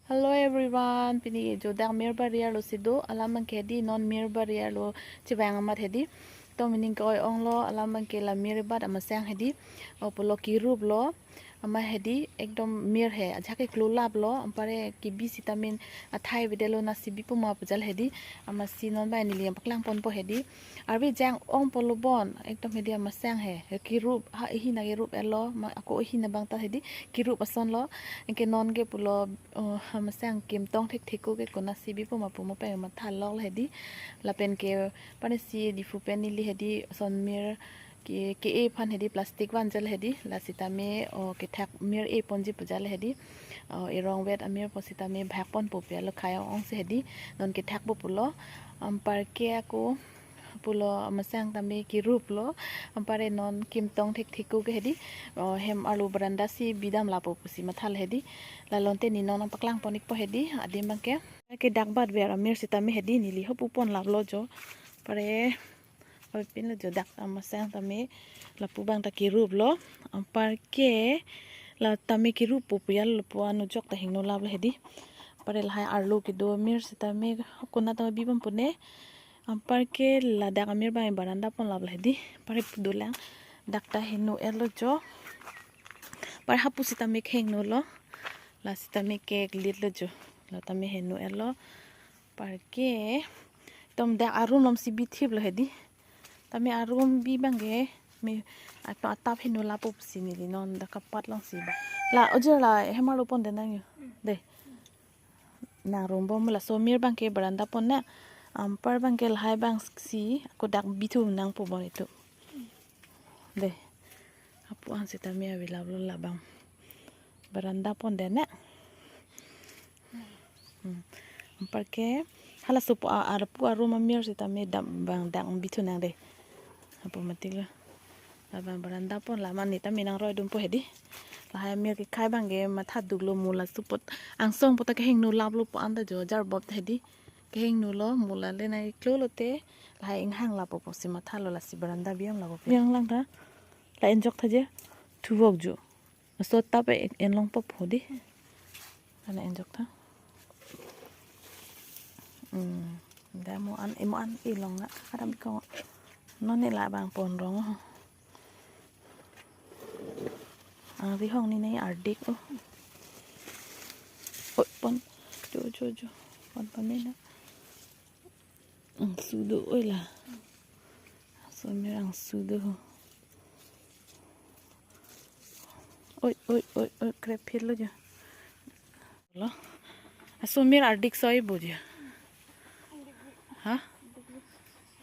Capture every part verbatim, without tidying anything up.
Hello everyone, pini jo dak mir bari arlo si do, alam abangke hedi non mir bari arlo chevang amat hedi. To mining ke oi-ong lo, alam abangke la mir bat amasang hedi. O pulo kirup lo, amat hedi ekdom mir he, ajahak ke klolap lo, anparke kebi sitame athai bede lo nasi bipo ma pu jal hedi. Amatsi non bai neli paklang ponpo hedi. Arve jang ong pulo bon, ekdom hedi amasang he, kirup, ha ihi na kirup elo, ma ako ihi na bang ta hedi, kirup ason lo, anke non ke pulo, oh, amasang kim tong thekthek ko ke konatsi bipo ma pu mo pen matha lok hedi, lapen ke panesi Diphu pen neli hedi son mir ke, ke-e aphan hedi plastic van jal hedi, la sitame, oh, kethak mir e ponji pu jal hedi, oh, erong vet amir po sitame bhak ponpo pi alo khai ong si hedi, non kethak po pulo, anparke ako pulo amasang tame kirup lo, anparke non kim tong thekthek ko ke hedi, oh, hem arlo baranda si bidam lapo pusi matha hedi, la lote ne non paklang pon ikpo hedi, adim abangke. Ke dak bat ver amir sitame hedi neli hopu pon lap lo jo, pare, oi pin lo jo dak amasang tame, lapu abang ta kirup lo, anparke la tame kirup po pu jal lapu anujok ta hingno lap lo hedi, pare lahai arlo kedo amir sitame konat ta bibom pune, anparke ladak amir abang baranda pon lap lo hedi. Pare pu dolang dak ta heno et lo jo. Pare hapu sitame khengno lo. La sitame keklit lo jo. La tame heno et lo. Parke tom dak arum lom si bithip lo hedi. Tame arum bi abangke me ato atap heno lapo pusi neli non dak kapat long si ba. La ojor la hem arlo pon de nang yo. De. Nang rumbom laso mir abangke baranda pon na, anpar abangke lahai abang si ako dak bithu nangpo bon itum. De. Apu an sitame ave lap lo labang. Baranda pon de na. Hmm. Anparke halaso pu a, arpu arum amir sitame dam abang dak bithu nang de. Apu mati lo. Labang baranda pon laman ne tame nangroi dunpo hedi. Lahai amir kekhai abangke matha duk lo, mo la support angsong pu ta kehingno lap lo pu an ta jo jarbop hedi. Kehingno lo, mo la le nang iklo lote. Lahai inghang lapo pusi matha lo, lasi baranda biam lapo pi. Yang lang ta. La enjok tha je. Thuvok jo. Laso tap e-, en longpo hedi. Ana enjok tha. Hmm. Da mo an, imo an ilong na. Adam ko. Non ne labang pon rong. Ang rihong ne nai ardik o. Oi pon. Jo, jo, jo. Pon pon ne na. Angsu do oi la. Aso mir angsu do. Oi, oi, oi, oi, krep phir lo jo. Lo. Aso mir ardik soi bo jo. Ha?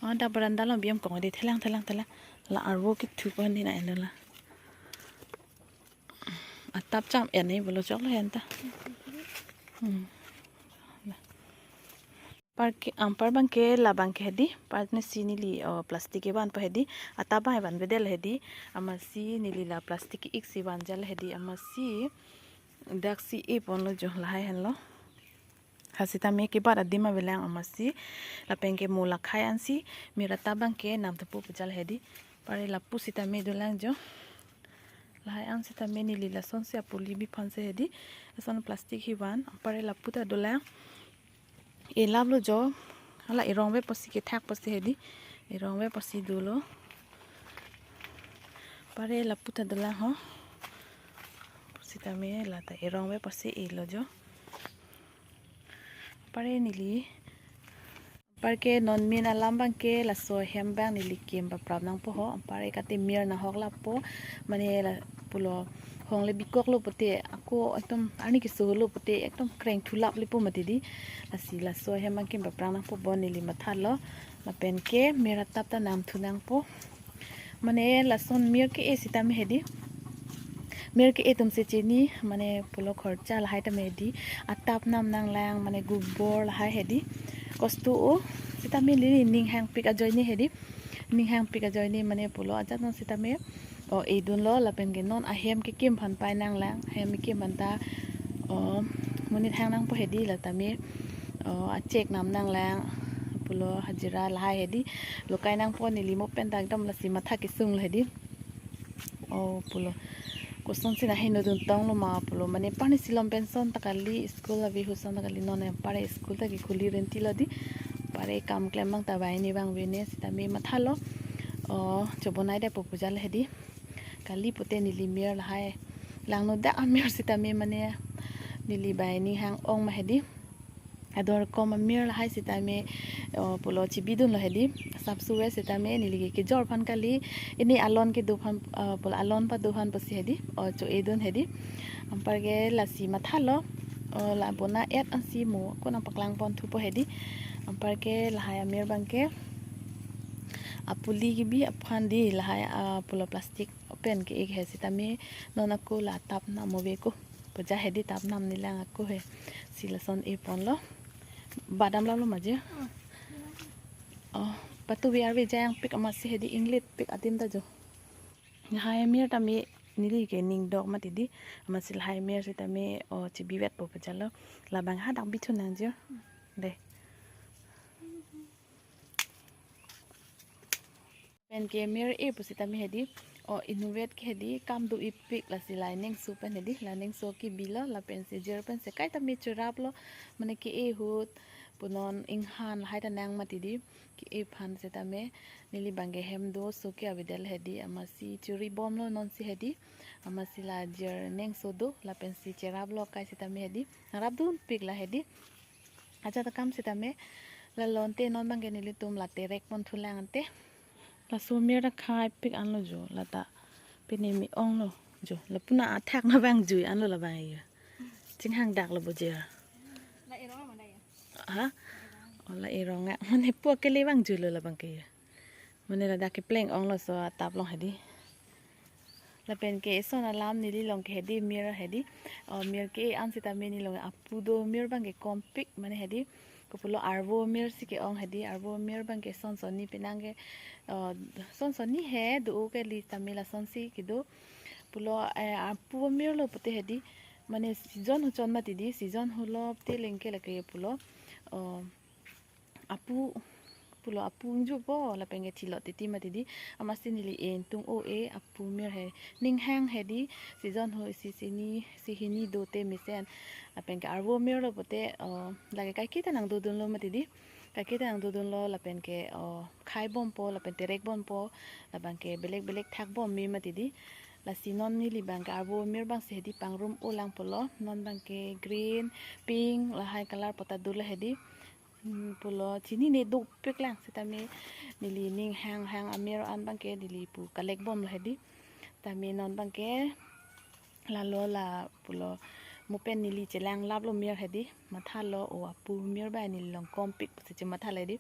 Oh, dak baranda lo biam kong di thelang, thelang, thelang. La arvo kithu pon di na elo la. Atap cham en ni bolo chok lo hen ta. Hmm. Parke, anpar abangke labangke hedi, par ne si neli, oh, plastic kevan po hedi, atap abang evan bedel hedi, amatsi neli la plastic ik si van jal hedi, amatsi dak si e pon lo jo lahai henlo. Ha sitame kebat adim avelang amatsi, lapen ke mo la khai ansi, mir atap abangke nam thepo pu jal hedi, pare lapu sitame dolang jo. Lahai an sitame neli lason si apuli bi phan se hedi, lason plastic hivan, pare lapu ta dolang. E lap lo jo, hala erong ve pusi kethak pusi hedi, erong ve pusi dolo. Pare lapu ta dolang ho. Sitame la ta erong ve pusi e lo jo. Pare neli. Parke non min alam abangke laso hem abang neli kim paprap nangpo ho. Pare kate mir nahok lapo. Mane la pulo hong le bikok lo pote ako ekdom arni keso lo pote ekdom kreng thulap lepo mati di. Lasi laso hem abang kim paprap nangpo bon neli matha lo. Lapen ke mir atap ta nam thu nangpo. Mane lason mir ke-e sitame hedi. Mir ke-e atum si chini, mane pulo khorcha lahai tame hedi. Atap nam nanglang, mane gubor lahai hedi. Kostu o, sitame neli ning hangpik ajoine hedi. Ning hangpik ajoine mane pulo ajat non sitame. Oh, e dun lo lapen ke non ahem kekim aphan pai nanglang, ahem kekim aphan ta, oh, monit hang nangpo hedi la tame. Oh, achek nam nanglang, pulo hajira lahai hedi. Lokai nangpo neli mo pen ta ekdom lasi matha kesung lo hedi. Oh, pulo. Kosonsi naheno dun tong lo ma pulo, mane pani silom penson ta kali, school ave ahut son ta kali, non anpar school ta kekhuli renti lo di. Anpar kam klem abang ta banghini abang avene sitame mathalo. O, chobonai det po pu jal hedi. Kali pute neli mir lahai langno dak amir sitame mane neli banghini hang ong ma hedi. Ador kom amir lahai sitame, o, pulo chibidun lo hedi. Sapsu ve sitame neli ke kejor aphan kali, ini alon kedo aphan, o, pulo alon pado aphan pusi hedi. O, cho-edun hedi. Anpar ke lasi mathalo. O, la bona et ansi mo ko nangpaklang pon thupo hedi. Anpar ke lahai amir abang ke apuli kebi aphan di lahai, a, pulo plastic pen ke-ik he sitame non ako la tap nam ave ko. Pu jal hedi tap nam nilang ako he. Si lason e ponlo. Badam lalo maje. O, patu biar be jang pik amatsi hedi inglit pik adim ta jo. Lahai amir tame neli ke ning dok mati di. Amatsi lahai amir sitame, o, chibi vet po pu jal lo. Labang hadak bithun nang jo. De. Pen ke mir e pusitame hedi, o, inutvet ke hedi kam do-ipik lasi la nengso pen hedi, la nengso kebilo, lapen si jir pen si kaitame cherap lo, mane ke-e ahut, punon inghan lahai ta nang mati di, ke-e aphan sitame, neli abang ke hem do so ke avedet hedi, amatsi chiri bom lo nonsi hedi, amatsi la jir nengso do, lapen si cherap lo kai sitame hedi, nangrap dunpik la hedi. Ajat akam sitame, la lote non abang ke nelitum la terek pon thulang ante. Laso mir ta khai pik anlo jo, la ta. Pini me-ong lo jo, la puna athak na abang jui anlo labang jo. Chinghang dak lo bo je. La erong mana ya? Ha? O, la erong a. Mane pu akele abang jui lo labang ke jo. Mane ladak kepleng ong lo so atap along hedi. Lapen ke eson alam neli along ke hedi mir hedi. O, mir ke an sitame neli along apu do mir abang ke kompik mane hedi. Kopulo arvo mir si ke-ong hedi, arvo mir abang ke son sonni penang ke, o, son sonni he do ke li tame lasonsi kedo. Pulo, eh, apu mir lo pute hedi. Mane season hu chon mati di, season hu lo pute lengke lake pulo. O, apu, pulo apu ingju po, lapen ke thilo titi mati di, amatsi neli entung o e, apu mir he, ning hang hedi, season ho isi sini, si hini do te mesen, lapen ke arvo mir lo pute, o, lake kaiketa nangdodun lo mati di, kaiketa nangdodun lo, lapen ke, o, khai bom po, lapen terek bom po, labang ke belek belek thak bom me mati di, lasi non neli abang ke arvo mir abang si hedi pangrum olang pulo, non abang ke green, pink, lahai color po ta do lo hedi. Hmm, pulo chinine dopik lang sitame neli ning hang hang amir an abang ke neli pu kalek bom lo hedi. Tame non abang ke lalo la pulo mo pen neli chelang lap lo mir hedi. Mathalo o apu mir abang neli along kompik pusi che mathalo hedi.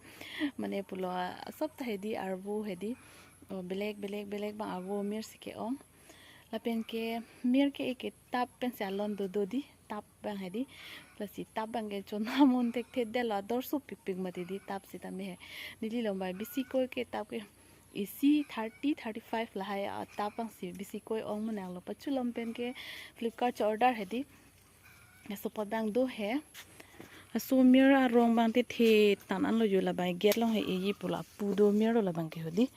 Mane pulo asop ta hedi arvo hedi. O belek belek belek abang arvo mir si ke-ong. Lapen ke mir ke-e ke tap pen si alon dodo di. Tap abang hedi. Lasi tap abang ke chona mon thekthe det lo ador sopikpik mati di tap sitame he. Neli along abang bisi koi ke tap ke isi thirty, thirty-five lahai atap abang si bisi koi ong mo nang lo pachu along pen ke Flipkart che order hedi. Laso apot abang do he. Laso mir arong abang tithe tan anlo jo labang gate along he eji pulo apu do mir lo labang ke hedi.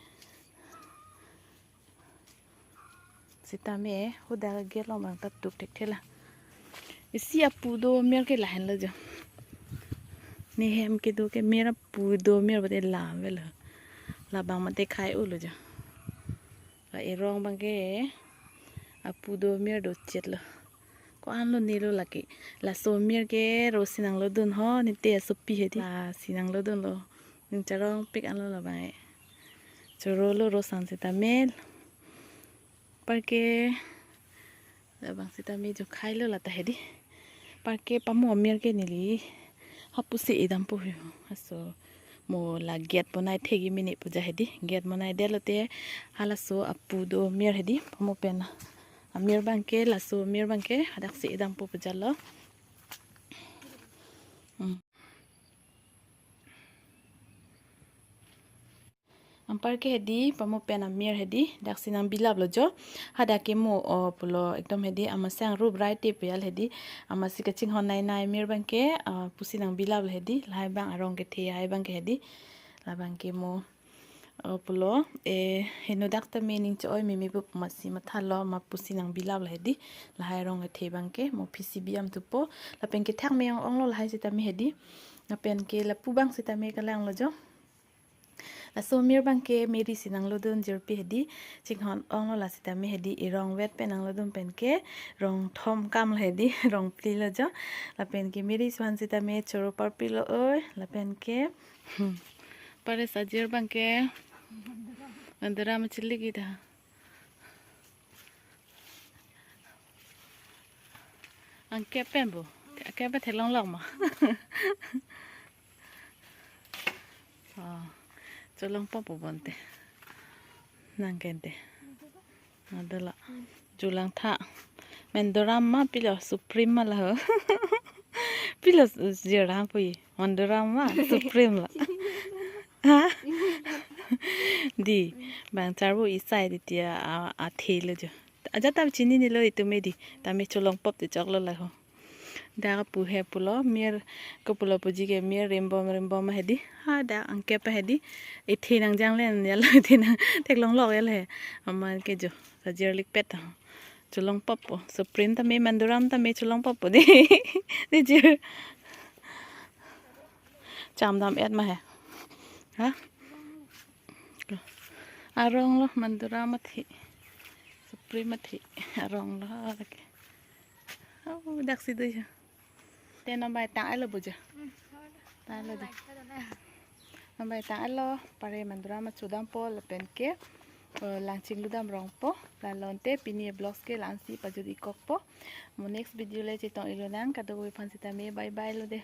Sitame hodak gate along abang ta tuk thekthe lang. Isi apu do mir ke lahenlo jo. Ne hem kedo ke mir apu do mir bate lam velo. Labang mate khai-o lo jo. La erong abang ke apu do mir do chet lo. Ko-an lo ne lo lake. Laso mir ke ro si nanglodun ho, ne te asopi hedi. La si nanglodun lo. Ning charongpik anlo labang e. Choro lo ro san sitame. Anpar ke labang sitame jo khai lo lata hedi. Anpar ke pamo amir ke neli hapu si edam po ho. Laso mo la gate bonai thegi mene pu jal hedi. Gate bonai det lote halaso apu do mir hedi. Pamo pen amir abang ke laso amir abang ke hadak si edam po pu jal lo. Hmm. Anpar ke hedi, pamo pen amir hedi, daksi nangbilap lo jo. Hadak ke mo, o, pulo, ekdom hedi, amatsi ang rup rai te peyal hedi, amatsi kachinghon nai nai mir abang ke, a, pusi nangbilap lo hedi, lahai abang arong kethe, lahai abang ke hedi, labang ke mo, O pulo, eh, henodak tame ning cho-oi meme bup masi mathalo ma pusi nang bilap lahai di, lahai rong ethe abangke, mo P C B am thupo, lapen ke thak me ong-onglo lahai sitame hedi, lapen ke lapu abang sitame kalanglo jo. Laso mir abangke Mary si nanglodun jirpi hedi, chinghon onglo la sitame hedi, irong vet pen nanglodun pen ke, rong thom kam lahai di, rong phli lo jo, lapen ke Mary suhan sitame choro parpilo oi, lapen ke, hmm, pare sajir abangke, Mandura machili kita. Angke pen bo, angke pen theklonglok ma. Oh, cholongpop po bonte. Nang kente. Adala. Chulang tha. Mandura ma pilo Supreme ma la ho. Pilo jirang pui. Mandura ma Supreme la. Ha? Di, bang charbo isai di tia a, athe lo jo. Ajat tam chininilo itum hedi. Tame cholongpop te choklo la ho. Dak pu he pulo, mir ko pulo puji ke mir rimbom rimbom hedi. Ha, dak angke pa hedi. Ethe nang janglen ya lo, ethe nang theklonglok ya le. Aman ke jo. Sajir likpet ta. Cholongpop po. Supreme tame Mandura tame cholongpop po di. Di jir. Cham dam-et ma he. Ha? Arong lo Mandura mathi. Supreme mathi. Arong lo lake. Oh, dak si do ya. Te nambai tang-et lo bo ja. Tang-et lo ja. Nambai tang-et lo, pare Mandura ma chodampo lapen ke, eh, lang chingludam rongpo, la lo ante pini vlogs ke la-ansi pajut-ik kokpo. Mo next video le chetong-ik lonang, kadokave aphan sitame bye bye lo de.